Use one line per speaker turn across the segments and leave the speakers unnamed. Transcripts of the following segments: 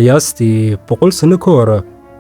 Qiyaastii 100 sanno ka hor,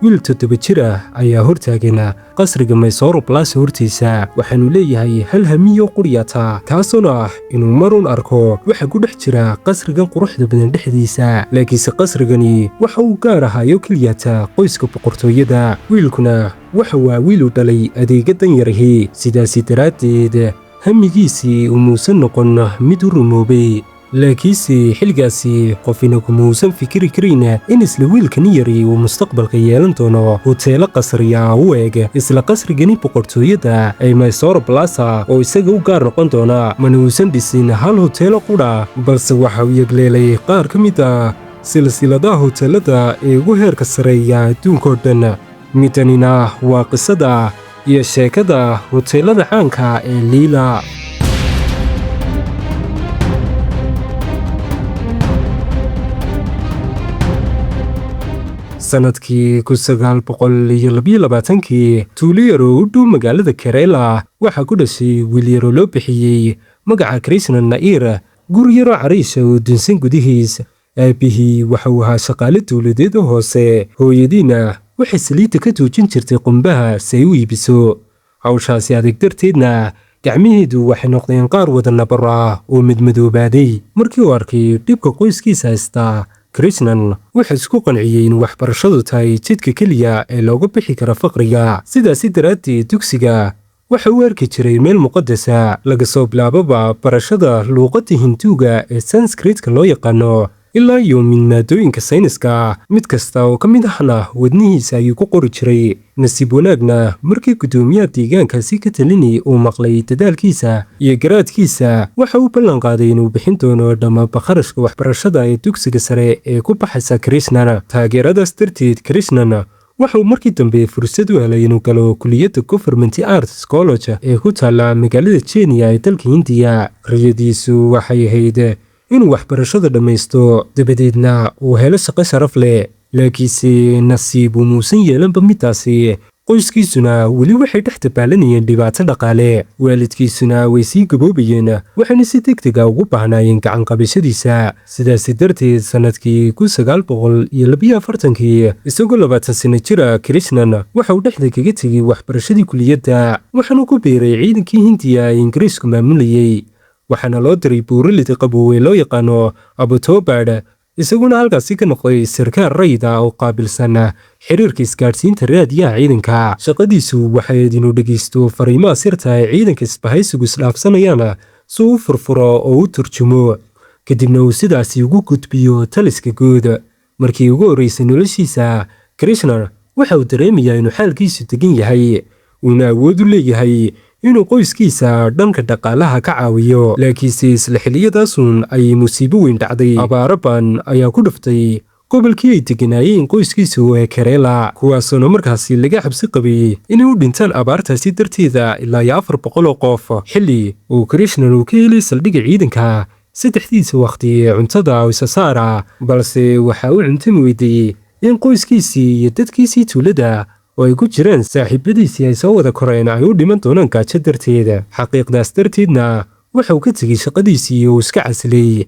wiil 7 jir ah ayaa hortaagan qasriga Mysore Palace hortiisa. Waxaanu leeyahay hal hamiyo quryata, kaasoona ah inuu marun arko waxa ku dhex jira qasrigan quruxda badan dhexdiisa. Laakiinse qasrigani waxa uu gaar ahaayo keliyata qoyska boqortooyada. Wiilkuna waxa waa wiil uu dhalay adeega danyarhi. Sidaasi daraaddeed hamigiisii umuusan noqon mid u rumoobay. Laakiinse xilligaasi qofina kumuusan fikiri karin in isla wiilkani yari uu mustaqbalka yeelan doono huteelo qasriya u eg isla qasrigani boqortooyada ee Mysore Palace oo isaga u gaar noqon doona. Mana uusan dhisin hal huteelo qudha, balse waxa uu yegleelay qaar ka mid ah silsiladaha huteelada ee ugu heerka sarreeya adduunka oo dhan. Midanina waa qisada iyo sheekada huteelada caanka ee Leela. Sanadkii 1922-kii, tuulo yaroo u dhow magaalada Kerela waxaa ku dhashay wiil yaroo loo bixiyey magaca Krishna Nair, guri yaroo cariisha oo dunsan gudihiis. Aabbihii waxa uu ahaa shaqaale dowladeed oo hoose, hooyadiina waxay saliidda ka tuujin jirtay qumbaha si ay u iibiso. Hawshaasi adeeg darteedna gacmihiidu waxay noqdeen qaar wada nabar ah oo madmadoobaaday. Markii uu arkay dhibka qoyskiisa haystaa, Krishnan wuxuu isku qanciyey in waxbarashadu tahay jidka keliya ee looga bixi kara faqriga. Sidaasi daraaddeed dugsiga waxa uu arki jiray meel muqadasa. Laga soo bilaaboba barashada luuqadda Hinduuga ee Sanskriitka loo yaqaano ilaa iyo min maadooyinka sayniska, mid kasta oo ka mid ahna wadnihiisa ayuu ku qori jiray. Nasiib wanaagna, markii guddoomiyaha deegaankaasi ka talinayay uu maqlay dadaalkiisa iyo garaadkiisa, waxa uu ballan qaaday inuu bixin doono dhammaanba kharashka waxbarashada ee dugsiga sare ee ku baxaysa Krishnan. Taageeradaas darteed Krishnan waxa uu markii dambe fursad u helay inuu galo kuliyadda Government Arts College ee ku taalla magaalada Chennai ee dalka Hindiya. Riyadiisu waxay ahayd inuu waxbarashada dhammaysto, dabadeedna uu helo shaqo sharaf leh. Laakiinse nasiib umuusan yeelanba middaasi. Qoyskiisuna weli waxay dhex dabaalanayeen dhibaato dhaqaale, waalidkiisuna way sii gaboobayeen, waxayna si degdega ugu baahnaayeen gacan qabashadiisa. Sidaasi darteed sannadkii 1942-kii, isagoo 20 sano jira, Krishnan waxa uu dhexda kaga tegey waxbarashadii kuliyadda, waxaanu ku biiray ciidankii Hindiya ee Ingiriisku maamulayey. Waxaana loo diray buuralida qabow ee loo yaqaano Abbottabad, isaguna halkaasi ka noqday sarkaal rayida oo qaabilsan xiriirka isgaadhsiinta raadiyaha ciidanka. Shaqadiisu waxay ahayd inuu dhegaysto fariimaha sirta ee ciidanka isbahaysigu isdhaafsanayaan, si uu u furfuro oo u turjumo, kadibna uu sidaasi ugu gudbiyo taliska guud. Markii ugu horreysay noloshiisa, Krishna waxa uu dareemayaa inuu xaalkiisu degan yahay, uuna awood u leeyahay inuu qoyskiisa dhanka dhaqaalaha ka caawiyo. Laakiinse isla xilliyadaasun ayay musiibo weyn dhacday. Abaaro baan ayaa ku dhuftay gobolkii ay deganaayeen qoyskiisu ee Kerela, kuwaasoona markaasi laga xabsi qabay inay u dhintaan abaartaasi darteeda ilaa iyo 400 oo qof. Xilli uu Krishnan uu ka helay saldhigga ciidanka saddexdiisa waqti ee cuntada isa saara, balse waxa uu cuntami weydiiyey in qoyskiisii iyo dadkiisii tuulada oo ay ku jiraan saaxiibadiisii ay soo wada koreen ay u dhiman doonaan gaajo darteeda. Xaqiiqdaas darteedna waxa uu ka tegey shaqadiisii oo iska casilay,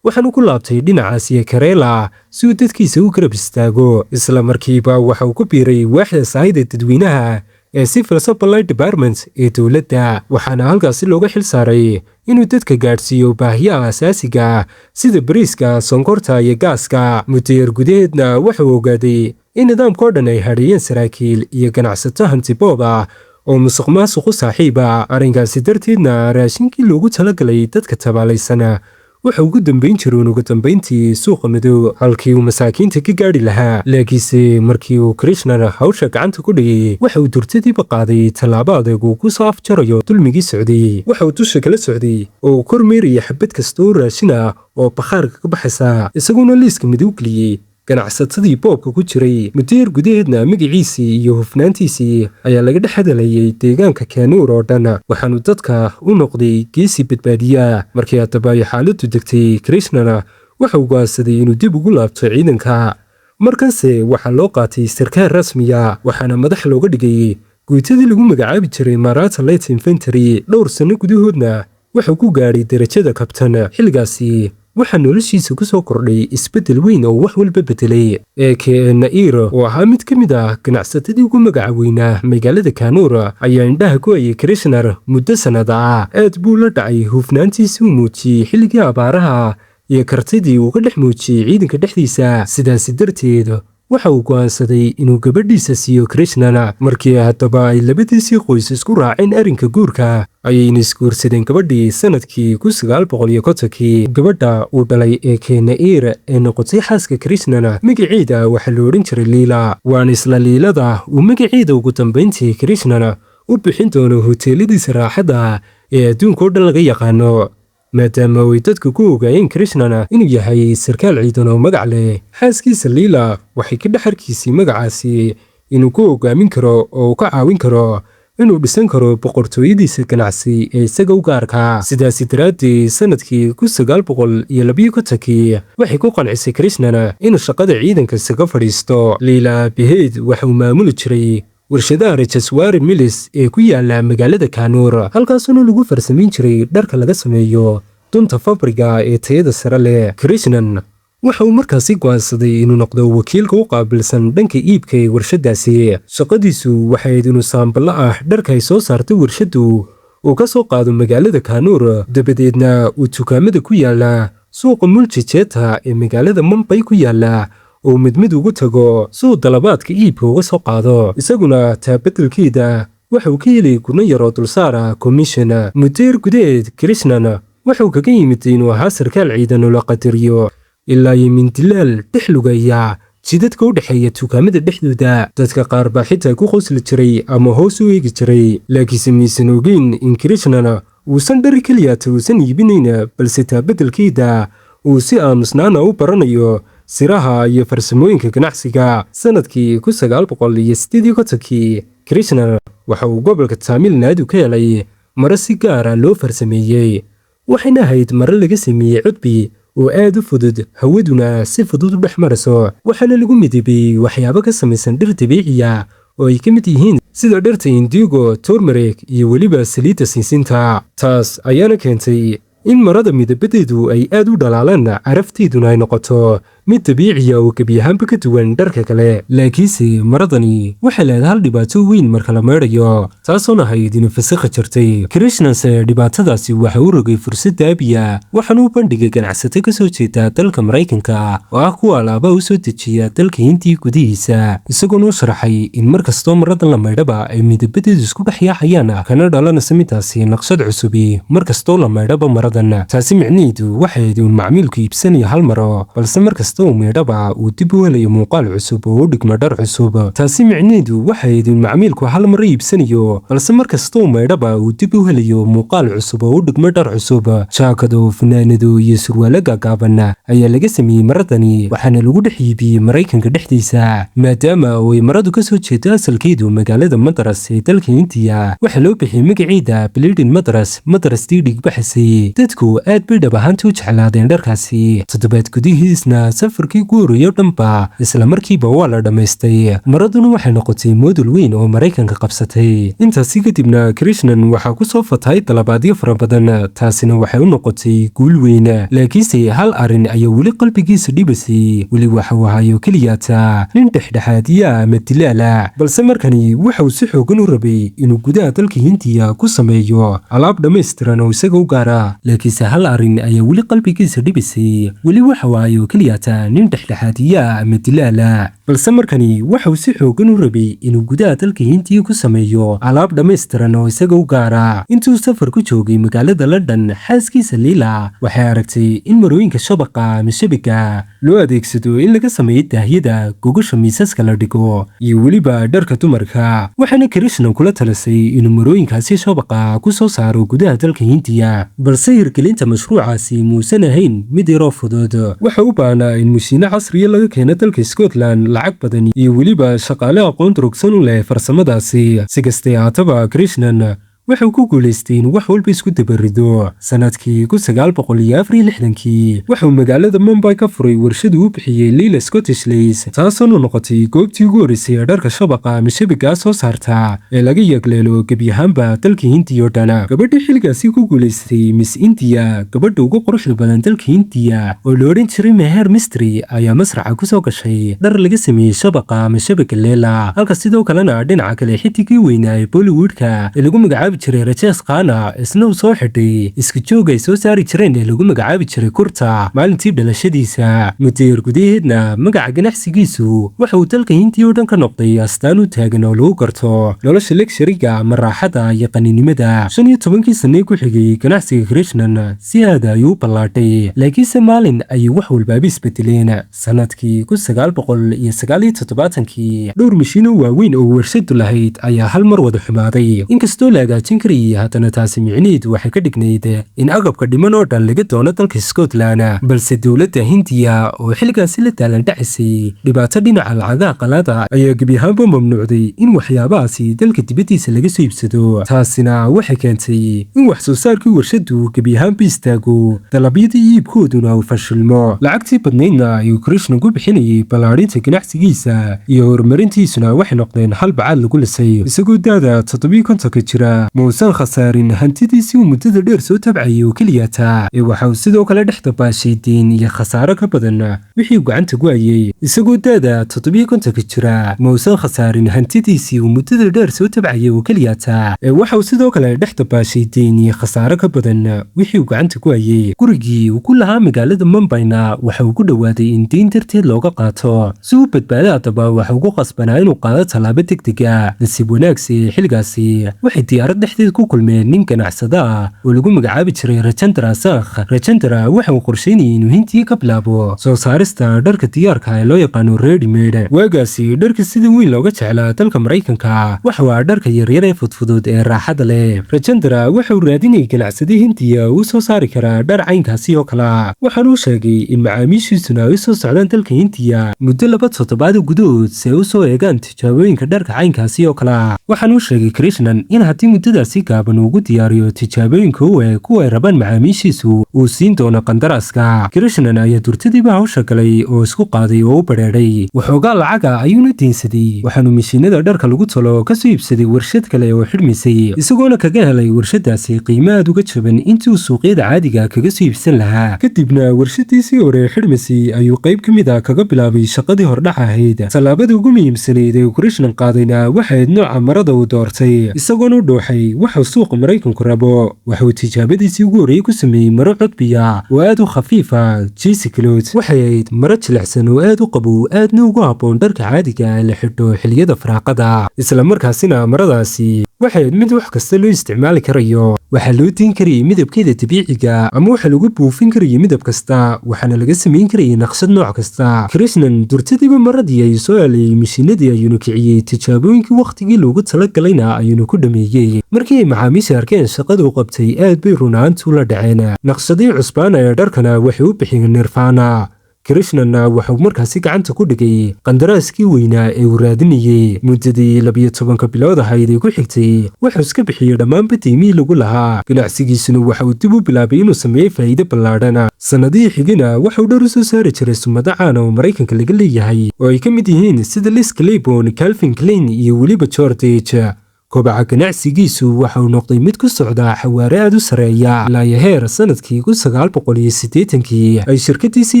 waxaanu ku laabtay dhinacaas iyo Kerela si uu dadkiisa u garab istaago. Isla markiiba waxa uu ku biiray waaxda sahayda dadweynaha ee Civil Supply Department ee dowladda, waxaana halkaasi looga xil saaray inuu dadka gaadhsiiyo baahiyaha asaasiga sida bariiska, sonkorta iyo gaaska. Muddo yar gudaheedna waxa uu ogaaday in nidaamka oo dhan ay hadheeyeen saraakiil iyo ganacsato hantiboob ah oo musuq maasuq u saaxiiba. Arrinkaasi darteedna raashinkii loogu talagalay dadka tabaalaysana waxa ugu dambayn jiruun ugu dambayntii suuqa madow halkii uu masaakiinta ka gaadhi lahaa. Laakiinse markii uu Krishnan hawsha gacanta ku dhigay, waxa uu durtadiiba qaaday tallaabo adag uu ku soo afjarayo dulmigii socday. Waxa uu dusha kala socday oo uu kormeerayay xabad kasta oo raashin ah oo bakhaarka ka baxaysa, isaguna liiska madow geliyey ganacsatadii boobka ku jiray. Muddo yar gudaheedna magaciisii iyo hufnaantiisii ayaa laga dhex hadalayay deegaanka Kaanuur oo dhan, waxaanu dadka u noqday geesi badbaadiya. Markii haddaba ay xaaladdu degtay, Krishnana waxa uu go'aansaday inuu dib ugu laabto ciidanka. Markanse waxaa loo qaatay sarkaal rasmiya, waxaana madax looga dhigay guutadii lagu magacaabi jiray Maratha Light Infantry. Dhowr sanno gudahoodna wuxuu ku gaadhay darajada kabtan. Xilligaasi Waxaa noloshiisa ku soo kordhay isbeddel weyn oo wax walba beddelay. A.K. Nair, oo ahaa mid ka mid ah ganacsatadii ugu magaca weynaa magaalada Kanuur, ayaa indhaha ku hayay Krishnar muddo sannada ah. Aad buu la dhacay hufnaantiisii uu muujiyey xilligii abaaraha iyo kartidii uu ka dhex muujiyey ciidanka dhexdiisa. Sidaasi darteed waxa uu go'aansaday inuu gabadhiisa siiyo Krishnan. Markii haddaba ay labadiisii qoys isku raaceen arrinka guurka, ayayna isguursadeen gabadhii sanadkii 1950-kii. Gabadha uu dhalay A.K. Nair ee noqotay xaaska Krishnan magaceeda waxaa la odhan jiray Liila, waana isla Liilada uu magaceeda ugu dambayntii Krishnan u bixin doono hoteeladiisa raaxada ee adduunka oo dhan laga yaqaano. Maadaama ay dadku ku ogaayeen Krishnan inuu yahay sarkaal ciidan oo magac leh, xaaskiisa Liila waxay ka dhex arkaysay magacaasi inuu ku hogaamin karo oo uu ka caawin karo inuu dhisan karo boqortooyadiisa ganacsi ee isaga u gaarka. Sidaasi daraaddeed sanadkii 1952-kii waxay ku qancisay Krishnan inuu shaqada ciidanka isaga fadhiisto. Liila aabbaheed waxa uu maamuli jiray warshadaha Rajeswari Mills ee ku yaala magaalada Kanuur, halkaasuna lagu farsamayn jiray dharka laga sameeyo dunta fabriga ee tayada sare leh. Krishnan waxa uu markaasi go'aansaday inuu noqdo wakiilka u qaabilsan dhanka iibka ee warshadaasi. Shaqadiisu waxay ahayd inuu saamballo ah dharka ay soo saartay warshaddu uu ka soo qaado magaalada Kanuur, dabadeedna uu dukaamada ku yaala suuqa Muljijeta ee magaalada Mumbai ku yaala uu mid mid ugu tago si uu dalabaadka iibka uga soo qaado. Isaguna taa beddelkeeda waxa uu ka helay gudno yaroo dulsaara, commission. Muddo yar gudaheed Krishnan waxa uu kaga yimid inuu ahaa sarkaal ciidan oo la qadariyo ilaa iyo mindilaal dhex lugaya jidadka u dhexeeya dukaamada dhexdooda. Dadka qaar baa xitaa ku qosli jiray ama hoos u eegi jiray, laakiinse maysan ogeyn in Krishnan uusan dhar keliyata uusan iibinayna, balse taa beddelkeeda uu si aamusnaana u baranayo siraha iyo farsamooyinka ganacsiga. Sanadkii 1958-kii Krishnan waxa uu gobolka Tamil Nadu ka helay maro si gaara loo farsameeyey. Waxayna ahayd maro laga sameeyey cudbi oo aad u fudud, hawaduna si fudud u dhex marayso, waxaana lagu midabeyey waxyaabo ka samaysan dhir dabiiciya oo ay ka mid yihiin sida dhirta indigo, turmeric iyo weliba saliidda sinsinta. Taas ayaana keentay in marada midabadeedu ay aad u dhalaalaan, carafteeduna ay noqoto mid dabiiciya oo gebi ahaanba ka duwan dharka kale. Laakiinse maradani waxay leedahay hal dhibaato weyn marka la maydhayo, taasoon ahayd inay fasakha jirtay. Krishnanse dhibaatadaasi waxa uu rogay fursad daabiya. Waxaana u bandhigay ganacsato ka soo jeeda dalka Maraykanka oo ah kuwa alaaba u soo dejiya dalka Hindiya gudihiisa, isagoona u sharaxay in mar kastoo maradan la maydhaba ay midabadeedu isku dhex yaacayaan, kana dhalanaysa midaasi naqshad cusubi mar kastoo la maydhaba maradan. Taasi micnaheedu waxay ahayd uun macmiilku iibsanayo hal maro, balse mar kasta uu maydhaba uu dib u helayo muuqaal cusub oo u dhigma dhar cusub. Taasi micnaheedu waxay ahayd in macmiilku hal maro iibsanayo, balse mar kasta uu maydhaba uu dib u helayo muuqaal cusub oo u dhigma dhar cusub. Jaakado, funaanado iyo surwaalo gaagaaban ayaa laga sameeyey maradani, waxaana lagu dhex iibiyey Maraykanka dhexdiisa. Maadaama oo ay maradu ka soo jeedo asalkeedu magaalada Madras ee dalka Hindiya, waxaa loo bixiyey magaceeda Bleeding Madras, Madrastii dhigbaxasay. Dadku aad bay dhab ahaantii u jeclaadeen dharkaasi. Toddobaad gudihiisna safarkii ugu horreeyay o dhanba isla markiiba waa la dhammaystay, maraduna waxay noqotay moodul weyn oo Maraykanka qabsatay. Intaasi kadibna Krishnan waxaa ku soo fatahay dalabaadyo fara badan, taasina waxay u noqotay guul weyn. Laakiinse hal arrin ayaa weli qalbigiisa dhibasay. Weli waxa uu ahayo keliyata nin dhexdhexaadiya ama dilaala, balse markani waxa uu si xoogan u rabay inuu gudaha dalka Hindiya ku sameeyo alaab dhammaystiran oo isaga u gaara. Laakiinse hal arrin ayaa weli qalbigiisa dhibisay. Weli waxa uu ahayo keliyata nin dhexdhexaadiya ama dilaala, balse markani waxa uu si xoogan u rabay inuu gudaha dalka Hindiya ku sameeyo alaab dhammaystiran oo isaga u gaara. Intuu safar ku joogay magaalada London, xaaskiisa Liila waxay aragtay in marooyinka shabaqa ama shabiga loo adeegsado in laga sameeyo daahyada, gogasha, miisaska la dhigo iyo weliba dharka dumarka. Waxaana Krishnan kula talisay inuu marooyinkaasi shabaqa ku soo saaro gudaha dalka Hindiya. Balse hirgelinta mashruucaasi muusan ahayn mid yaroo fudud. Waxa u baahnaa in mashiino casriya laga keeno dalka Scotland, lacag badan iyo weliba shaqaale aqoon durugsan u leh farsamadaasi. Si kastay ahaataba, Krishnan Wuxuu ku guulaystay inuu wax walba isku dabarido. Sanadkii 1964-kii wuxuu magaalada Mumbai ka furay warshad uu bixiyey Leela Scottish Lace, taasoona noqotay goobtii ugu horreysay ee dharka shabaqa ama shabigaa soo saarta ee laga yagleelo gebi ahaanba dalka Hindiya oo dhan. Gabadhii xilligaasi ku guulaystay Miss India, gabadha ugu quruxda badan dalka Hindiya, oo la odhan jiray Meher Mistry, ayaa masraxa kusoo gashay dhar laga sameeyey shabaqa ama shabaga Leela, halka sidoo kalena dhinaca kale xidigii weynaa ee Bollywoodka ee lagu magacaabi jiray Rajesh Khanna isna uu soo xidhay iska joog ay soo saari jireen ee lagu magacaabi jiray kurta maalintii dhalashadiisa. Muddo yar gudaheedna magaca ganacsigiisu waxa uu dalka Hindiya oo dhan ka noqday astaan u taagan oo lagu garto nolosha luxury-ga ama raaxada iyo qaninimada. 15-kii sannee ku xigay ganacsiga Krishnan si aad ayuu u ballaadhay, laakiinse maalin ayay wax walbaaba isbedeleen. Sanadkii 1979-kii dhowr mashiino waaweyn oo warshadu lahayd ayaa hal mar wada xumaaday. Inkastoo la hagaajin karayay, haddana taasi micnaheedu waxay ka dhignayd in agabka dhiman oo dhan laga doono dalka Scotland. Balse dowladda Hindiya oo xilligaasi la daalandhacisay dhibaato dhinaca lacagaha qalaada ayaa gebi ahaanba mamnuucday in waxyaabahaasi dalka dibaddiisa laga soo iibsado. Taasina waxay keentay in wax soo saarkii warshadu gebi ahaanba istaago, dalabyadii iibkooduna uu fashilmo. Lacagtii badnaydna ayuu Krishnan ku bixinayay ballaadhinta ganacsigiisa iyo horumarintiisuna waxay noqdeen hal bacaad lagu lisay. Isagoo daada 57-ka jira muusan khasaarin hantidiisii uu muddada dheer soo tabcayay oo keliyata ee waxa uu sidoo kale dhex dabaashay deyn iyo khasaaro ka badan wixii uu gacanta ku hayay. Isagoo daada 57-ka jira muusan khasaarin hantidiisii uu muddada dheer soo tabcayay oo keliyata ee waxa uu sidoo kale dhex dabaashay deyn iyo khasaaro ka badan wixii uu gacanta ku hayay. Gurigii uu ku lahaa magaalada Mumbaina waxa uu ku dhowaaday in deyn darteed looga qaato. Si uu badbaado haddaba waxa uu ku qasbanaa inuu qaado tallaabo degdeg ah. Nasiib wanaagsi, xilligaasi waxay diyaarad dhexdeed ku kulmeen nin ganacsada ah oo lagu magacaabi jiray Rajendra Sakh. Rajendra waxa uu qorsheynayay inuu Hindiya ka bilaabo soo saarista dharka diyaarka ee loo yaqaano ready made. Waagaasi dharka sida weyn looga jeclaa dalka Maraykanka waxa waa dharka yaryar ee fudfudud ee raaxada leh. Rajendra waxa uu raadinayay ganacsade Hindiya uu soo saari karaa dhar caynkaasi oo kale, waxaana uu sheegay in macaamiishiisuna ay u soo socdaan dalka Hindiya muddo 2 toddobaad gudahood si ay u soo eegaan tijaabooyinka dharka caynkaasi oo kale. Waxaana uu sheegay Krishnan in haddii muddadaasi gaaban uu ugu diyaariyo tijaabooyinka u eg kuwa ay rabaan macaamiishiisu, uu siin doono qandaraaska. Krishnan ayaa durtadiiba hawsha galay oo isku qaaday oo u badheedhay. Waxoogaa lacaga ayuuna deynsaday, waxaanu mishiinada dharka lagu tolo kasoo iibsaday warshad kale oo xidhmisay, isagoona kaga helay warshadaasi qiimo aad uga jaban intii uu suuqyada caadiga kaga soo iibsan lahaa. Kadibna warshadiisii hore xidhmisay ayuu qayb ka mid a kaga bilaabay shaqadii hordhac ahayd. Tallaabada ugu muhiimsanayd ee uu Krishnan qaadayna waxayd nooca marada uu doortay, isagoona u dhuuxay waxuu suuqa Maraykanku rabo. Waxuu tijaabadiisii ugu horreeyey ku sameeyey maro cudbiya oo aad u khafiifa, jersey cloth. Waxay ahayd maro jilicsan oo aad u qabow, aadna ugu habboon dharka caadiga ee la xidho xilliyada firaaqada. Isla markaasina maradaasi waxay ahayd mid wax kasta loo isticmaali karayo. Waxaa loo diin karayay midabkeeda dabiiciga ama waxaa lagu buufin karayay midab kasta, waxaana laga samayn karayay naqshad nooc kasta. Krishnan durtadiiba maradii ayuu soo aleeyey mishiinadii ayuuna kiciyey, tijaabooyinkii wakhtigii loogu talagalayna ayuuna ku dhameeyey. Markii ay macaamiisha arkeen shaqadu qabtay, aad bay runaantu la dhaceen. Naqshadii cusbaana ee dharkana waxay u bixiyeen Nirvana. Krishnanna waxauu markaasi gacanta ku dhigay qandaraaskii weynaa ee uu raadinayey. Muddadii 12-ka bilood ahayd ee ku xigtay wuxuu iska bixiyey dhammaanba deymihii lagu lahaa, ganacsigiisuna waxa uu dib u bilaabay inuu sameeyo faa'iido ballaadhan. Sannadihii xigina waxauu dhar u soo saari jiray sumado caana oo Maraykanka laga leeyahay oo ay ka mid yihiin sida Liz Claiborne, Calvin Klein iyo weliba Jordache. Kobaca ganacsigiisu waxa uu noqday mid ku socda xawaare aad u sareeya, ilaa iyo heer sanadkii 1980-kii ay shirkadiisii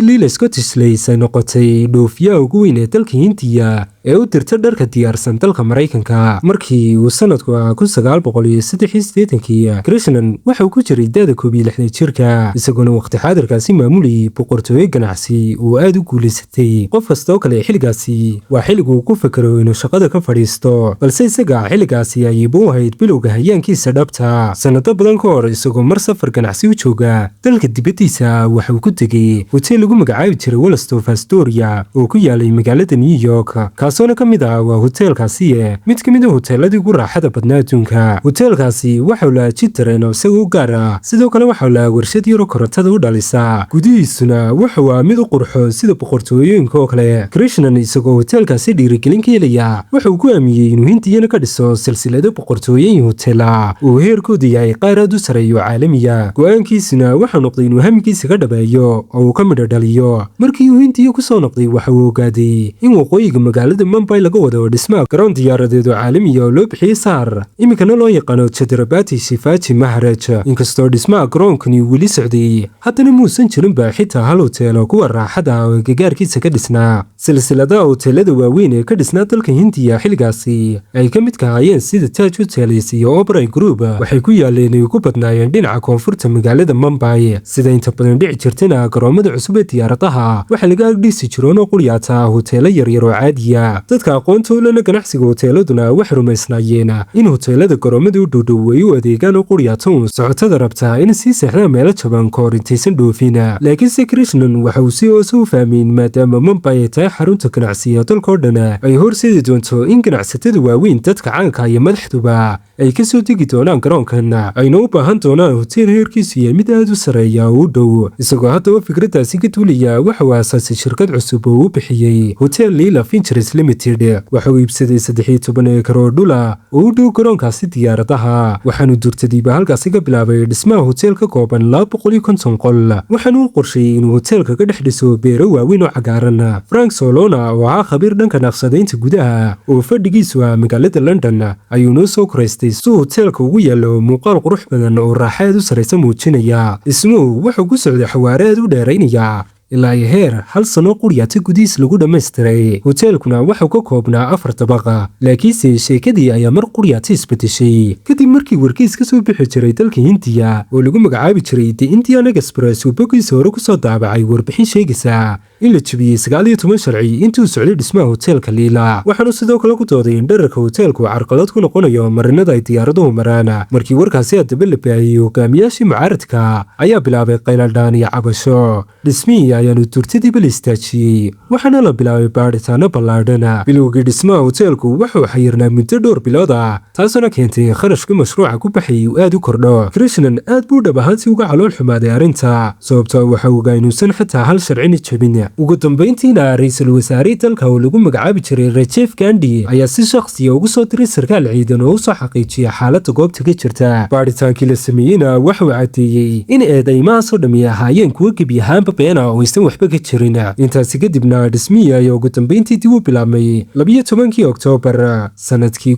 Leela Scottish Lace ay noqotay dhoofiyaha ugu weyn ee dalka Hindiya ee u dirta dharka diyaarsan dalka Maraykanka. Markii uu sanadku ah 1983-kii, Krishnan waxa uu ku jiray da'da 61 jirka, isagoona waqti xaadirkaasi maamulayay boqortooyo ganacsi oo aad u guulaysatay. Qof kasta oo kale xilligaasi waa xilligu uu ku fakero inuu shaqada ka fadhiisto, balse isaga xilligaasi ayayba u ahayd bilowga hayaankiisa dhabta. Sanado badan ka hor, isagoo mar safar ganacsi u jooga dalka dibaddiisa, waxa uu ku tegey hotel lagu magacaabi jiray Waldorf Astoria oo ku yaalay magaalada New York, kaasoo Kaasoona ka mid ah waa hoteelkaasi mid ka mid a hoteeladii ugu raaxada badnaa adduunka. Hoteelkaasi waxau lahaa jid tareen oo isaga u gaar ah. Sidoo kale waxau lahaa warshad yaro korontada u dhalisa. Gudihiisuna wuxuu ah mid u qurxo sida boqortooyooyinka oo kale. Krishnan isagoo hoteelkaasi dhiirigelin ka helaya wuxuu ku aamiyey inuu Hindiyana ka dhiso silsilado boqortooyin hoteela uu heerkoodu yahay qaar aad u sareeyo caalamiya. Go'aankiisuna waxau noqday inuu hamigiisa ka dhabeeyo oo uu ka midho dhaliyo. Markii uu Hindiya kusoo noqday, waxa uu ogaaday in waqooyiga magaalada Mumbai laga wado dhismaha garoon diyaaradeed oo caalamiya oo loo bixiyey SAR, iminkana loo yaqaano Chhatrapati Shivaji Maharaj. Inkastoo dhismaha garoonkani weli socday, haddana muusan jirinba xitaa hal hotel oo kuwa raaxada oo gagaarkiisa ka dhisnaa. Silsiladaha hoteelada waaweyn ee ka dhisnaa dalka Hindiya xilligaasi ay ka midka ahaayeen sida Taj Hotels iyo Oberoi Group waxay ku yaaleen ay ugu badnaayeen dhinaca koonfurta magaalada Mumbai. Sida inta badan dhici jirtana, garoomada cusub ee diyaaradaha waxaa laga agdhisi jiroonoo quryaata hoteelo yaryar oo caadiya. Dadka aqoonta u lena ganacsiga hoteeladuna waxay rumaysnaayeen in hoteelada garoomada u dhowdhow ay u adeegaan oo quryaata uun socotada rabta in sii seexdaan meelo jaban kahor intaysan dhoofin. Laakiinse Krishnan waxa uu si hoose u fahmayn maadaama Mumbai ay tahay xarunta ganacsiga dalkao dhan, ay horseedi doonto in ganacsatada waaweyn, dadka caanka iyo madaxduba ay ka soo degi doonaan garoonkan, ayna u baahan doonaan hotel heerkiisu yahay mid aad u sarreeya oo u dhow. Isagoo haddaba fikraddaasi ka duulaya, waxa uu aasaasay shirkad cusub oo uu bixiyey Hotel Leela Ventures Limited. Waxa uu iibsaday 13 eekar oo dhula oo u dhow garoonkaasi diyaaradaha, waxaanu durtadiiba halkaasi ka bilaabay dhismaha hotel ka kooban 250 qol. Waxaanu u qorsheeyey inuu hoteelka ka dhex dhiso beero waaweyn oo cagaaran. Frank Solona oo ahaa khabiir dhanka naqshadaynta gudaha oo fadhigiisu ah magaalada London ayuu noo soo kuraystay si hoteelka ugu yaalo muuqaal qurux badan oo raaxa aad u sarraysa muujinaya. Dhismuhu wuxuu ku socday xawaare aad u dheeraynaya ilaa iyo heer hal sano quryaata gudihiis lagu dhammaystiray. Hoteelkuna wuxuu ka koobnaa 4 dabaqa. Laakiinse sheekadii ayaa mar quryaata isbedeshay kadib markii warkiis ka soo bixi jiray dalka Hindiya oo lagu magacaabi jiray The Indian Express uu boggiisa hore kusoo daabacay warbixin sheegaysa in la jebiyey 19 sharci intuu socday dhismaha hoteelka Liila. Waxaanu sidoo kale ku dooday in dherarka hoteelku carqalad ku noqonayo marinada ay diyaaraduhu maraan. Markii warkaasi haddaba la baahiyey, hogaamiyaashii mucaaradka ayaa bilaabay qayladhaan iyo cabasho. Dhismihii ayaanu durtadiiba la istaajiyey, waxaana la bilaabay baadhitaano ballaadhan. Bilowgii dhismaha hoteelku wuxuu xayirnaa muddo dhowr bilood ah, taasuna keentay in kharashka mashruuca ku baxayay uu aad u kordho. Krishnan aad buu dhab ahaantii uga calool xumaaday arrinta, sababtoo waxa ogaa inuusan xitaa hal sharcina jebin. Ugu dambayntiina, ra-iisul wasaarihii dalka oo lagu magacaabi jiray Rajiv Gandhi ayaa si shakhsiya ugu soo diray sarkaal ciidan oo usoo xaqiijiya xaaladda goobta ka jirta. Baadhitaankii la sameeyeyna waxuu caddeeyey in eedaymahaasoo dhammi ahaayeen kuwo gebi ahaanba beena oo aysan waxba ka jirin. Intaasi kadibna dhismihii ayaa ugu dambayntii dib u bilaabmay 12-kii Oktoobar sanadkii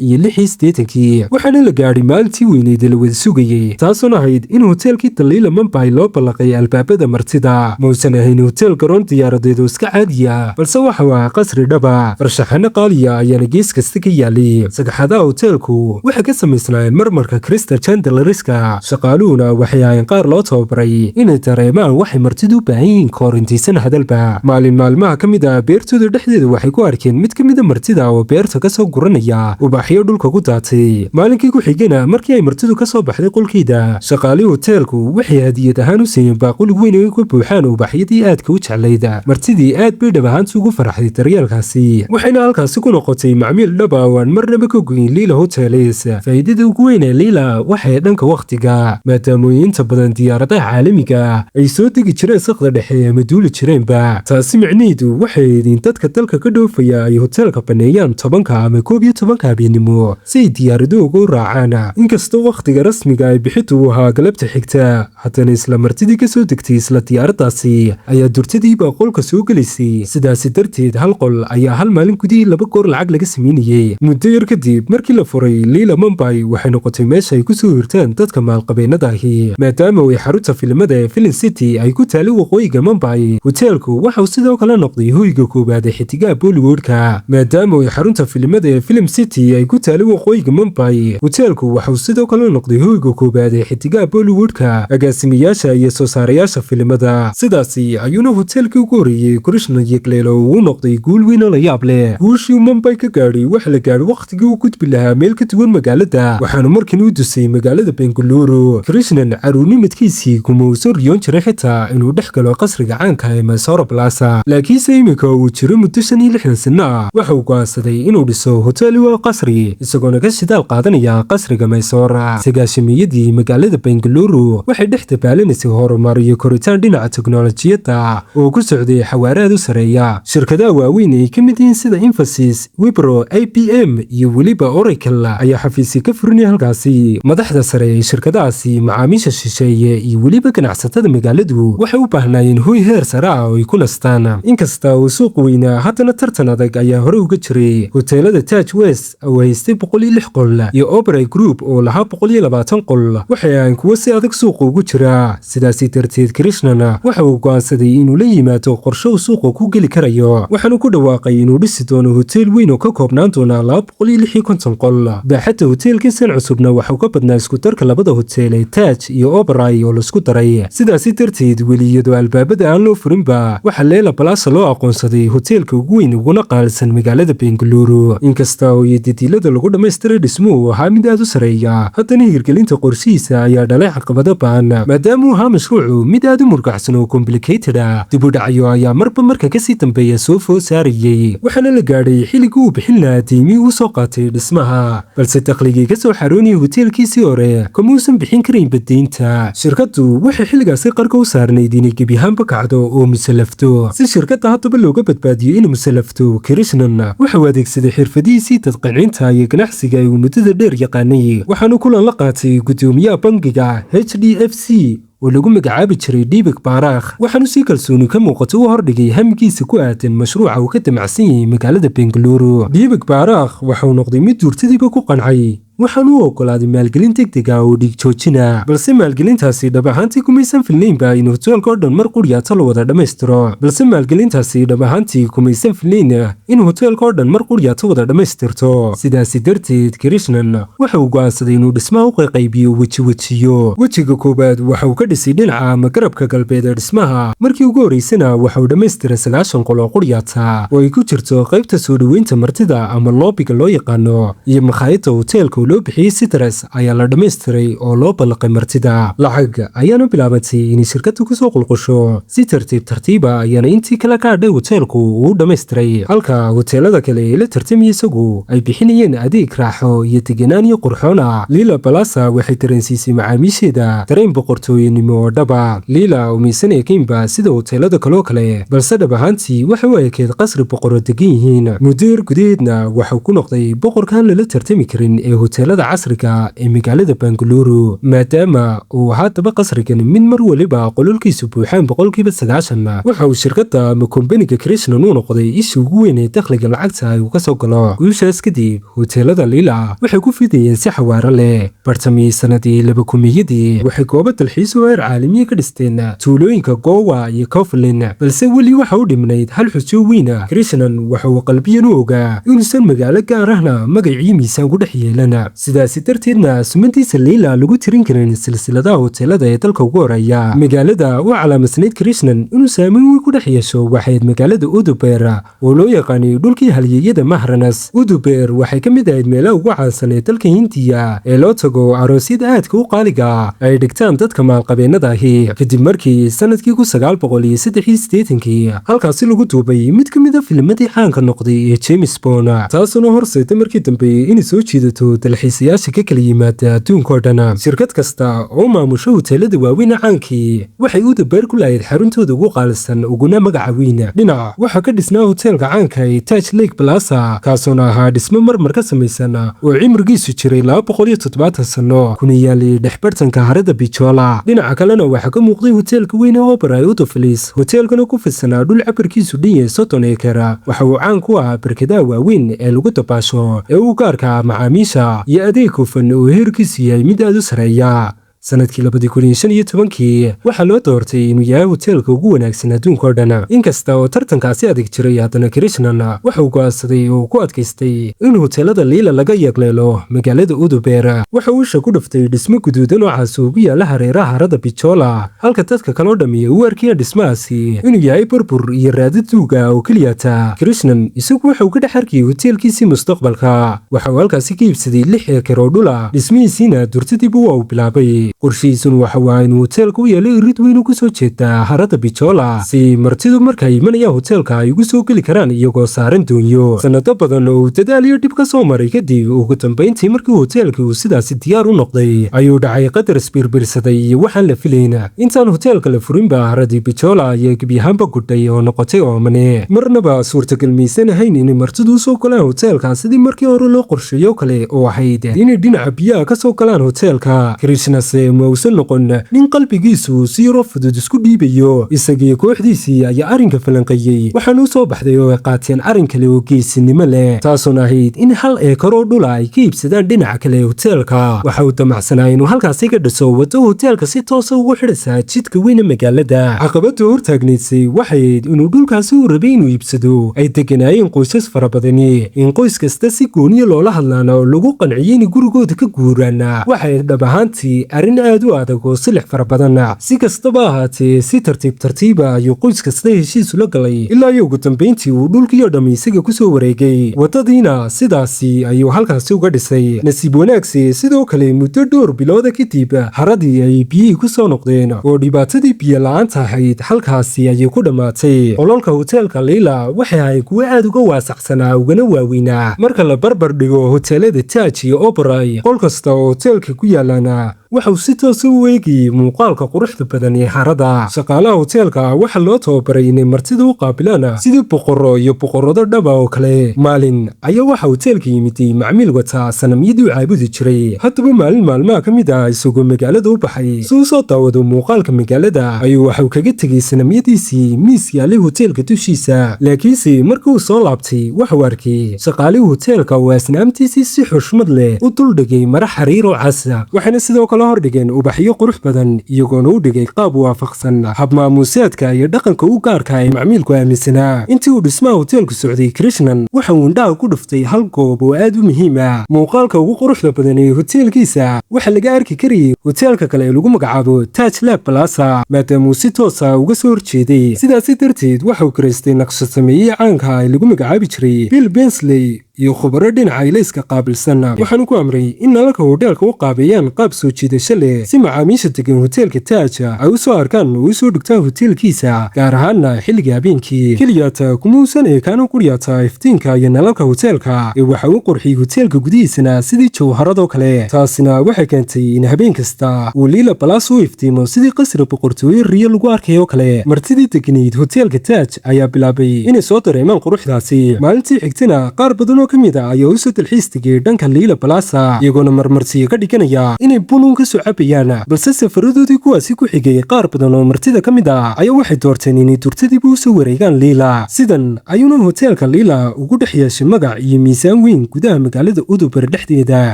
1986-kii, waxaana la gaadhay maalintii weyneyd ee la wada sugayey, taasoona ahayd in hoteelkii The Leela Mumbai loo ballaqay albaabada martida. Mausan ahayn hotel garoon diyaaradeed oo iska caadiya, balse waxa uu ahaa qasri dhaba. Farshaxano qaaliya ayaana gees kasta ka yaalay. Sagxadaha hoteelku waxay ka samaysnaayeen marmarka crystal chandeliers-ka. Shaqaaluhuna waxay ahaayeen qaar loo tababaray inay dareemaan waxay martidu u baahan yihiin kahor intaysan hadalba. Maalin maalmaha ka mid ah, beertooda dhexdeeda waxay ku arkeen mid ka mid a martida oo beerta kasoo guranaya ubaxyo dhulka ku daatay. Maalinkii ku xigana, markii ay martidu kasoo baxday qolkeeda, shaqaalihii hoteelku waxay hadiyad ahaan u siiyeen baaquli weyn oo ay ku buuxaan ubaxyadii aadka u jeclayd. Martidii aad bay dhab ahaanti ugu faraxday daryeelkaasi, waxayna halkaasi ku noqotay macmiil dhaba oo aan marnaba ka goyin Liila Hotels. Faa'iidada ugu weyn ee Liila waxay dhanka wakhtiga, maadaamooyin inta badan diyaaradaha caalamiga ay soo degi jireen saqda dhexe ama duuli jireenba. Taasi micnaheedu waxay idin dadka dalka ka dhoofaya ay hoteelka baneeyaan 10-ka ama 11-ka habeenimo si ay diyaaraduhu ugu raacaan. Inkastoo wakhtiga rasmiga ay bixintu u ahaa galabta xigta, haddana isla martidii kasoo degtay isla diyaaraddaasi ayaa durtadiiba qolka soo gelaysay. Sidaasi darteed hal qol ayaa hal maalin gudihii laba goor lacag laga sameynayey. Muddo yar kadib markii la furay, Liila Mumbai waxay noqotay meesha ay kusoo hirtaan dadka maalqabeennada ahi, maadaama ay xarunta filimada ee Film City ay ku taali waqooyiga Mumbai. Hoteelku waxauu sidoo kale noqday hoyga koowaad ee xidigaha Bollywoodka. Maadaama ay xarunta filimada ee Film City ay ku taali waqooyiga Mumbai, hoteelku waxauu sidoo kale noqday hoyga koowaad ee xidigaha Bollywoodka, agaasimayaasha iyo soo saarayaasha filimada. Sidaasi Ayuuna hoteelkii ugu horreeyey Krishnan yegleelo uu noqday guul weyn oo la yaab leh. Guushii Mumbai ka gaadhay waxa la gaadhay wakhtigii uu gudbi lahaa meel ka duwan magaalada, waxaanu markan u dusay magaalada Bengaluru. Krishnan caruurnimadkiisii kuma uusan riyoon jiray xitaa inuu dhex galo qasriga caanka ee Mysore Plaza, laakiinse iminka uu jiro muddo 65 sano ah, waxa uu go'aansaday inuu dhiso hotel waa qasri, isagoona ka shidaal qaadanaya qasriga Mysore. 90-meeyadii magaalada Bengaluru waxay dhex dabaalanaysay horumar iyo koritaan dhinaca teknolojiyadda oo ku socday xawaare aad u sareeya. Shirkadaha waaweyn ay ka mid yihiin sida Infosys, Wipro, IBM iyo weliba Oracle ayaa xafiisyo ka furinaya halkaasi. Madaxda sare ee shirkadahaasi, macaamiisha shisheeye iyo weliba ganacsatada magaaladu waxay u baahnaayeen hoy heer sare ah oo ay ku nastaan. Inkasta uu suuq weynaa, haddana tartan adag ayaa hore uga jiray hoteelada Taj West oo haystay 106 qol iyo Oberoi Group oo lahaa 120 qol. Waxay ahayn kuwo si adag suuqa ugu jira. Sidaasi darteed Krishnan waxa uu go'aansaday inuu la yimaado qorshe uu suuqa ku geli karayo, waxaanu ku dhawaaqay inuu dhisi doono hotel weyn oo ka koobnaan doona 256 qol. Baaxadda hoteelkiisan cusubna waxuu ka badnaa isku darka labada hotel ee Taj iyo Oberoi oo laisku daray. Sidaasi darteed, weli iyadoo albaabada aan loo furinba, waxaa Leela Palace loo aqoonsaday hoteelka ugu weyn uguna qaalisan magaalada Bengaluru. Inkasta oo yadidiilada lagu dhammaystiray dhismuhu ahaa mid aad u sareeya, haddana hirgelinta qorshihiisa ayaa dhalay caqabado ba'an, maadaama uu ahaa mashruucu mid aad u murgacsan oo complicated ah. Dib u dhacyo ayaa marba marka kasii dambeeya soo food saarayey, waxaana la gaadhay xilligii uu bixin lahaa deymihii uu soo qaatay dhismaha, balse dakhligii ka soo xaroonayay hoteelkiisii hore kamuusan bixin karaynba deynta. Shirkaddu waxay xilligaasi qarka u saarnayd inay gebi ahaanba kacdo oo musallafto. Si shirkadda haddaba looga badbaadiyo inay musallafto, Krishnan wuxuu adeegsaday xirfadihiisii dadqancinta iyo ganacsiga uu muddada dheer yaqaanay, waxaanu kulan la qaatay guddoomiyaha bangiga HDFC oo lagu magacaabi jiray Deepak Parekh. Waxaanu si kalsooni ka muuqato u hordhigay hamigiisa ku aadan mashruuca uu ka damacsan yahay magaalada Bengaluru. Deepak Parekh waxauu noqday mid duurtadiiba ku qancay, waxaanu u ogolaaday maalgelin degdeg ah oo dhiig joojina, balse maalgelintaasi dhab ahaantii kumaysan filnaynba in hoteelka oo dhan mar quryaata la wada dhammaystiro. Balse maalgelintaasi dhab ahaantii kumaysan filnayn in hoteelka oo dhan mar quryaata wada dhammaystirto. Sidaasi darteed Krishnan waxa uu go'aansaday inuu dhismaha u qayqaybiyo weji wejiyo. Wejiga koowaad waxa uu ka dhisay dhinaca ama garabka galbeed ee dhismaha. Markii ugu horreysana waxa uu dhammaystiray 90 qol oo quryaata, oo ay ku jirto qaybta soo dhoweynta martida ama lobby-ga loo yaqaano, iyo makhaayadda hoteelka oo loo bixiyey Citrus ayaa la dhammaystiray oo loo ballaqay martida. Lacag ayaana bilaabantay inay shirkaddu kusoo qulqusho. Si tartiib tartiiba ayaana intii kale ka hadhay hoteelku uu dhammaystiray, halka hoteelada kale ee la tartamaya isagu ay bixinayeen adeeg raaxo iyo deganaan iyo qurxoona. Leela Palace waxay dareensiisay macaamiisheeda dareen boqortooyanimo oo dhaba. Leela umaysan eekaynba sida hoteelada kaloo kale, balse dhab ahaantii waxay u ekeed qasri boqoro degan yihiin. Muddo yar gudaheedna waxuu ku noqday boqorkaan lala tartami karin ee hoteelada casriga ee magaalada Bangaluru, maadaama uu haddaba qasrigan mid mar waliba qololkiisu buuxaan 90%. Waxa uu shirkadda ama kombaniga Krishnan uu noqday isha ugu weyn ee dakhliga lacagta ay uu ka soo galo. Guushaas kadib hoteelada Leela waxay ku fidayeen si xawaaro leh. Bartamii sanadii 2000-yadii waxay goobo dalxiis oo heer caalamiya ka dhisteen tuulooyinka Gowa iyo Covelin, balse weli waxa u dhimnayd hal xujo weyna. Krishnan waxa uu qalbiyan u ogaa inuusan magaalo gaar ahna magacii miisaan ku dhex yeelan, sidaasi darteedna sumantiisa Leela lagu tirin karin silsiladaha hoteelada ee dalka ugu horeeya. Magaalada u calaamasnayd Krishnan inuu saameyn weyn ku dhex yeesho waxayd magaalada Udubeer oo loo yaqaanay dhulkii halyeeyada Mahranas. Udubeer waxay ka mid ahayd meelaha ugu caansan ee dalka Hindiya ee loo tago aroosyada aadka u qaaliga ay dhigtaan dadka maalqabeennada ahi, kadib markii sanadkii 1983-kii halkaasi lagu duubay mid ka mid a filmadii caanka noqday ee James Bond, taasuna horseeday markii dambe inay soo jiidato dalxiisayaasha ka kala yimaada adduunka oo dhan. Shirkad kasta oo maamusho hoteelada waaweyn caankii waxay Udubeer ku lahayd xaruntooda ugu qaalisan uguna magaca weyn. Dhinac waxaa ka dhisnaa hoteelka caanka ee Taj Lake Plaza, kaasoona ahaa dhismo marmar ka samaysan oo cimrigiisu jiray 270 sano, kuna yaalay dhexbartanka harada Pichola. Dhinaca kalena waxaa ka muuqday hoteelka weyn ee Oberoi Autopolis. Hoteelkana ku fidsanaa dhul cabirkiisu dhan yahay 30 ekar. Waxa uu caan ku ahaa barkadaha waaweyn ee lagu dabaasho ee u gaarka macaamiisha iyo adeeg hufan oo heerkiisu yahay mid aad u sareeya. Sanadkii 2015-kii waxaa loo doortay inuu yahay hoteelka ugu wanaagsan adduunka oo dhan. Inkasta oo tartankaasi adag jiray, haddana Krishnan waxa uu go'aansaday oo ku adkaystay in hoteelada Liila laga yagleelo magaalada Udubeer. Waxa uu isha ku dhuftay dhismo guduudan oo caasi ugu yaala hareeraha harada Bijola, halka dadka kaloo dhammi u arkayaan dhismahaasi inuu yahay burbur iyo raadid duuga oo keliyata. Krishnan isagu waxa uu ka dhex arkayay hoteelkiisii mustaqbalka. Waxa uu halkaasi ka iibsaday 6 eekar oo dhula, dhismihiisiina durtadiiba waa uu bilaabay. Qorshihiisuna waxa waa inuu hoteelka u yeelay irid weyn ugu soo jeeda harada Bijola, si martidu marka ay imanayaan hoteelka ay ugu soo geli karaan iyagoo saaran doonyo. Sanado badan oo uu dadaal iyo dhib ka soo maray kadib, ugu dambayntii markii hoteelkii uu sidaasi diyaar u noqday, ayuu dhacay qadar isbiirbirsaday iyo waxaan la filayn. Intaan hoteelka la furinba, haradii Bijola ayaa gebi ahaanba gudhay oo noqotay oomane. Marnaba suurtagal maysan ahayn inay martidu usoo galaan hoteelka sidii markii hore loo qorsheeyo kale, oo ahayd inay dhinaca biyaha ka soo galaan hoteelka. Krishnase ma uusan noqon nin qalbigiisu si yaro fudud isku dhiibayo. Isagii kooxdiisii ayaa arrinka falanqeeyey, waxaana u soo baxday oo ay qaateen arrin kale oo geesinimo leh, taasoona ahayd in 1 eekar oo dhula ay ka iibsadaan dhinaca kale ee hoteelka. Waxa uu damacsanaa inuu halkaasi ka dhiso waddo hoteelka si toosa ugu xidhaysa jidka weyne magaalada. Caqabada hortaagnaysay waxay ahayd inuu dhulkaasi uu rabay inuu iibsado ay deganaayeen qoysas fara badani. In qoys kasta si gooniya loola hadlaana oo lagu qanciyey inay gurigooda ka guuraan waxay dhab ahaantii arrin aad u adag oo silix fara badan. Si kastaba ahaatee, si tartiib tartiiba ayuu qoys kasta heshiis ula galay, ilaa iyo ugu dambayntii uu dhulkiioo dhammi isaga kusoo wareegay. Waddadiina sidaasi ayuu halkaasi uga dhisay. Nasiib wanaagsi sidoo kale, muddo dhowr bilooda kadib haradii ay biyihii ku soo noqdeen, oo dhibaatadii biyo la'aanta ahayd halkaasi ayay ku dhammaatay. Qololka hoteelka Liila waxay ahayd kuwo aad uga waasacsanaa ugana waaweynaa marka la barbar dhigo hoteelada Taaj iyo Oberai. Qol kasta oo hoteelka ku yaalana waxauu si toosa u eegayey muuqaalka quruxda badan ee harada. Shaqaalaha hoteelka waxaa loo tababaray inay martida u qaabilaan sidii boqorro iyo boqorrado dhaba oo kale. Maalin ayaa waxaa hoteelka yimiday macmiil wataa sanamyadii u caabudi jiray. Haddaba, maalin maalmaha ka mid ah, isagoo magaalada u baxay si uu soo daawado muuqaalka magaalada, ayuu waxuu kaga tegey sanamyadiisii miis yaalay hoteelka dushiisa. Laakiinse markii uu soo laabtay, waxuu arkay shaqaalihii hoteelka oo asnaamtiisii si xushmad leh u duldhigay mara xariir oo casa, waxayna sidoo kale hordhigeen ubaxyo qurux badan, iyagoona u dhigay qaab waafaqsan habmaamuuseedka iyo dhaqanka u gaarka ee macmiilku aaminsanaa. Intii uu dhismaha hoteelku socday, Krishnan waxa uu indhaha ku dhuftay hal goob oo aad u muhiim ah. Muuqaalka ugu quruxda badan ee hoteelkiisa waxaa laga arki karayay hoteelka kale ee lagu magacaabo Taj Lake Plaza, maadaama uu si toosa uga soo horjeeday. Sidaasi darteed waxa uu karaystay naqshad sameeyey caanka ee lagu magacaabi jiray Bill Bensley iyo khubaro dhinaca ilayska qaabilsan, waxaanu ku amray in nalalka hoteelka u qaabeeyaan qaab soo jiidasho leh, si macaamiisha degan hoteelka Taaja ay u soo arkaan oo u soo dhigtaan hoteelkiisa, gaar ahaana xilliga habeenkii. Keliyata kuma uusan eekaano quryaata iftiinka iyo nalalka hoteelka, ee waxa uu qurxiyey hoteelka gudihiisana sidii jawharadoo kale. Taasina waxay keentay in habeen kasta uu Liila Palace u iftiimo sidii qasri boqortooye riyo lagu arkayoo kale. Martidii deganayd hoteelka Taaj ayaa bilaabay inay soo dareemaan quruxdaasi. Maalintii xigtana qaar badan oo ka mid ah ayaa usoo dalxiis tegay dhanka Liila Plaza, iyagoona marmarsiyo ka dhiganaya inay bunuun ka soo cabayaan. Balse safaradoodii kuwaasi ku xigay, qaar badan oo martida ka mid ah ayaa waxay doorteen inay durtadiiba usoo wareegaan Liila. Sidan ayuuna hoteelka Liila ugu dhex yeeshay magac iyo miisaan weyn gudaha magaalada Udubar dhexdeeda.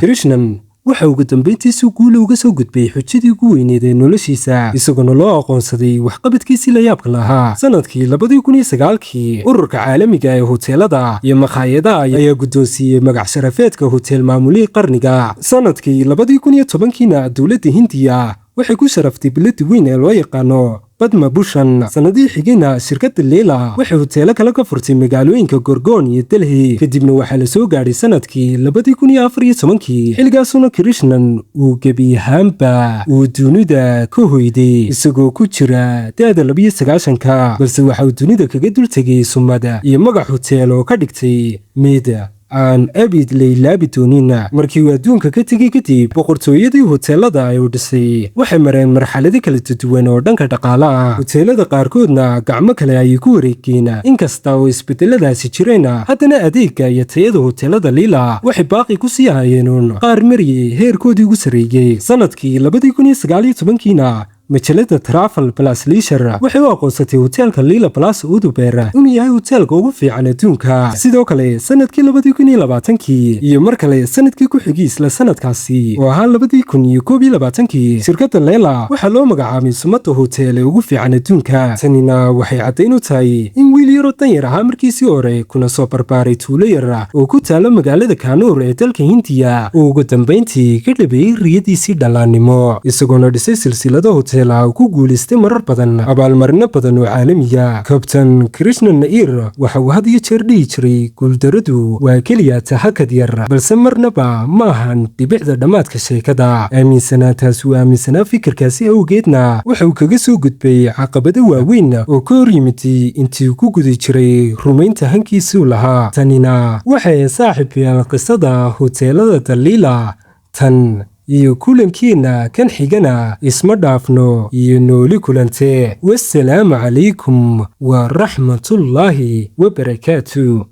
Krishnan waxa ugu dambayntiisu guula uga soo gudbay xujadii ugu weyneed ee noloshiisa, isagoona loo aqoonsaday waxqabadkiisii la yaabka lahaa. Sanadkii 2009-kii, ururka caalamiga ee hoteelada iyo makhaayadaha ayaa guddoonsiiyey magac sharafeedka hotel maamulihii qarniga. Sanadkii 2010-kiina dowladda Hindiya waxay ku sharaftay bilada weyn ee loo yaqaano Badma Bushan. Sanadihii xigayna shirkadda Leela waxay hoteelo kale ka furtay magaalooyinka Gorgoon iyo Delhi. Kadibna waxaa la soo gaadhay sanadkii 2014-kii, xilligaasuna Krishnan uu gebi ahaanba uu dunida ka hoyday isagoo ku jira da'da 92-ka, balse waxa uu dunida kaga dul tegay sumada iyo magac hoteel oo ka dhigtay mid aan abid laylaabi doonin. Markii uu adduunka ka tegey kadib, boqortooyadii hoteelada ay u dhisay waxay mareen marxalado kala duwan oo dhanka dhaqaale ah, hoteelada qaarkoodna gacmo kale ayay ku wareegeen. Inkasta oo isbedeladaasi jireen, haddana adeegga iyo tayada hoteelada Liila waxay baaqi ku sii hayeenuun qaar mariyey heerkoodii ugu sarreeyey. Sanadkii 2019-kiina Majalada Travel Plus Leisure waxay u aqoonsatay hoteelka Leela Palace Udaipur inuu yahay hoteelka ugu fiican adduunka. Sidoo kale, sanadkii 2020-kii iyo mar kale sanadkii ku xigay isla sanadkaasi oo ahaa 2021-kii, shirkadda Leela waxaa loo magacaabay sumada hotel ee ugu fiican adduunka. Tanina waxay caddayn u tahay in wiil yaroo danyar ahaa markiisii hore, kuna soo barbaaray tuulo yar oo ku taalo magaalada Kaanuur ee dalka Hindiya, uu ugu dambayntii ka dhabeeyey riyadiisii dhallaannimo, isagoona dhisay silsilado hoteela oo ku guulaystay marar badan abaalmarino badan oo caalamiya. Kabtan Krishnan Nair waxa uu had iyo jeer dhihi jiray: "Guuldaradu waa keliya tahakad yar, balse marnaba ma ahan dhibicda dhammaadka sheekada." Aaminsanaa taas uu aaminsanaa fikirkaasi awgeedna, waxa uu kaga soo gudbay caqabado waaweyn oo ka hor yimid intii uu ku guda jiray rumaynta hankiisuu lahaa. Tanina waxay, saaxiibyaal, qisada hoteelada The Leela. Tan iyo kulankiina kan xigana, isma dhaafno iyo nooli kulante. Wasalaamu calaykum waraxmatullaahi wabarakaatu.